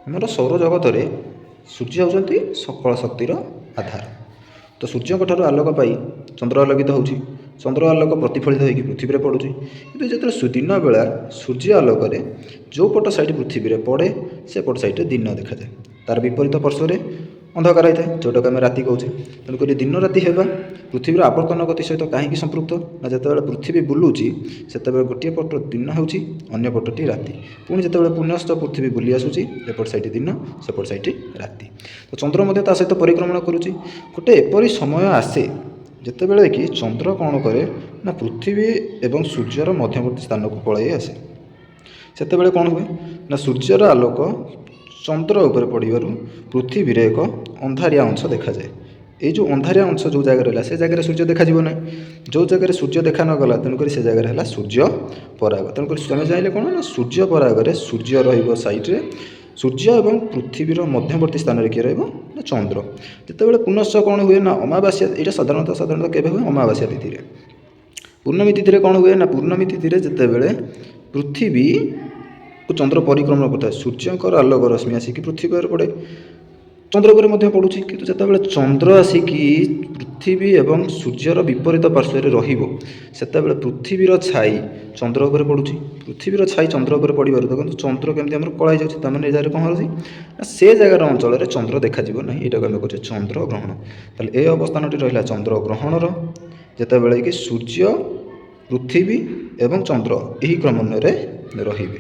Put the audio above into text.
ଆମର ସୌରଜଗତରେ ସୂର୍ଯ୍ୟ ହେଉଛନ୍ତି ସକଳ ଶକ୍ତିର ଆଧାର। ତ ସୂର୍ଯ୍ୟଙ୍କ ଠାରୁ ଆଲୋକ ପାଇ ଚନ୍ଦ୍ର ଆଲୋକିତ ହେଉଛି, ଚନ୍ଦ୍ର ଆଲୋକ ପ୍ରତିଫଳିତ ହୋଇକି ପୃଥିବୀରେ ପଡ଼ୁଛି। କିନ୍ତୁ ଯେତେବେଳେ ଦିନ ବେଳା ସୂର୍ଯ୍ୟ ଆଲୋକରେ ଯେଉଁ ପଟ ସାଇଡ଼୍ ପୃଥିବୀରେ ପଡ଼େ, ସେପଟ ସାଇଡ଼୍ରେ ଦିନ ଦେଖାଯାଏ, ତା'ର ବିପରୀତ ପାର୍ଶ୍ୱରେ ଅନ୍ଧକାର ହେଇଥାଏ, ଯେଉଁଟାକୁ ଆମେ ରାତି କହୁଛେ। ତେଣୁକରି ଦିନ ରାତି ହେବା ପୃଥିବୀର ଆବର୍ତ୍ତନ ଗତି ସହିତ କାହିଁକି ସମ୍ପୃକ୍ତ ନା, ଯେତେବେଳେ ପୃଥିବୀ ବୁଲୁଛି ସେତେବେଳେ ଗୋଟିଏ ପଟ ଦିନ ହେଉଛି, ଅନ୍ୟ ପଟଟି ରାତି। ପୁଣି ଯେତେବେଳେ ପୁନଶ୍ଚ ପୃଥିବୀ ବୁଲି ଆସୁଛି, ଏପଟ ସାଇଡ଼୍ ଦିନ, ସେପଟ ସାଇଡ଼୍ ରାତି। ତ ଚନ୍ଦ୍ର ମଧ୍ୟ ତା ସହିତ ପରିକ୍ରମଣ କରୁଛି। ଗୋଟେ ଏପରି ସମୟ ଆସେ ଯେତେବେଳେ କି ଚନ୍ଦ୍ର କ'ଣ କରେ ନା, ପୃଥିବୀ ଏବଂ ସୂର୍ଯ୍ୟର ମଧ୍ୟବର୍ତ୍ତୀ ସ୍ଥାନକୁ ପଳାଇ ଆସେ। ସେତେବେଳେ କ'ଣ ହୁଏ ନା, ସୂର୍ଯ୍ୟର ଆଲୋକ ଚନ୍ଦ୍ର ଉପରେ ପଡ଼ିବାରୁ ପୃଥିବୀରେ ଏକ ଅନ୍ଧାରିଆ ଅଂଶ ଦେଖାଯାଏ। ଏଇ ଯେଉଁ ଅନ୍ଧାରିଆ ଅଂଶ ଯେଉଁ ଜାଗାରେ ରହିଲା, ସେ ଜାଗାରେ ସୂର୍ଯ୍ୟ ଦେଖାଯିବ ନାହିଁ। ଯେଉଁ ଜାଗାରେ ସୂର୍ଯ୍ୟ ଦେଖା ନଗଲା, ତେଣୁକରି ସେ ଜାଗାରେ ହେଲା ସୂର୍ଯ୍ୟ ପରାଗ। ତେଣୁକରି ଆମେ ଜାଣିଲେ କ'ଣ ନା, ସୂର୍ଯ୍ୟ ପରାଗରେ ସୂର୍ଯ୍ୟ ରହିବ ସାଇଡ଼୍ରେ, ସୂର୍ଯ୍ୟ ଏବଂ ପୃଥିବୀର ମଧ୍ୟବର୍ତ୍ତୀ ସ୍ଥାନରେ କିଏ ରହିବ ନା, ଚନ୍ଦ୍ର। ଯେତେବେଳେ ପୁନଶ୍ଚ କ'ଣ ହୁଏ ନା, ଅମାବାସ୍ୟା, ଏଇଟା ସାଧାରଣତଃ କେବେ ହୁଏ? ଅମାବାସ୍ୟା ତିଥିରେ। ପୂର୍ଣ୍ଣମୀ ତିଥିରେ କ'ଣ ହୁଏ ନା, ପୂର୍ଣ୍ଣମୀ ତିଥିରେ ଯେତେବେଳେ ପୃଥିବୀକୁ ଚନ୍ଦ୍ର ପରିକ୍ରମଣ କରିଥାଏ, ସୂର୍ଯ୍ୟଙ୍କର ଆଲୋକ ରଶ୍ମି ଆସିକି ପୃଥିବୀ ଉପରେ ପଡ଼େ, ଚନ୍ଦ୍ର ଉପରେ ମଧ୍ୟ ପଡ଼ୁଛି। କିନ୍ତୁ ଯେତେବେଳେ ଚନ୍ଦ୍ର ଆସିକି ପୃଥିବୀ ଏବଂ ସୂର୍ଯ୍ୟର ବିପରୀତ ପାର୍ଶ୍ୱରେ ରହିବ, ସେତେବେଳେ ପୃଥିବୀର ଛାଇ ଚନ୍ଦ୍ର ଉପରେ ପଡ଼ୁଛି। ପୃଥିବୀର ଛାଇ ଚନ୍ଦ୍ର ଉପରେ ପଡ଼ିବାରୁ ଦେଖନ୍ତୁ ଚନ୍ଦ୍ର କେମିତି ଆମର କଳା ହେଇଯାଉଛି। ତାମାନେ ଏ ଜାଗାରେ କ'ଣ ହେଉଛି ନା, ସେ ଜାଗାର ଅଞ୍ଚଳରେ ଚନ୍ଦ୍ର ଦେଖାଯିବ ନାହିଁ। ଏଇଟାକୁ ଆମେ କହୁଛେ ଚନ୍ଦ୍ର ଗ୍ରହଣ। ତାହେଲେ ଏ ଅବସ୍ଥାନଟି ରହିଲା ଚନ୍ଦ୍ର ଗ୍ରହଣର, ଯେତେବେଳେ କି ସୂର୍ଯ୍ୟ, ପୃଥିବୀ ଏବଂ ଚନ୍ଦ୍ର ଏହି କ୍ରମାନ୍ୱୟରେ ରହିବେ।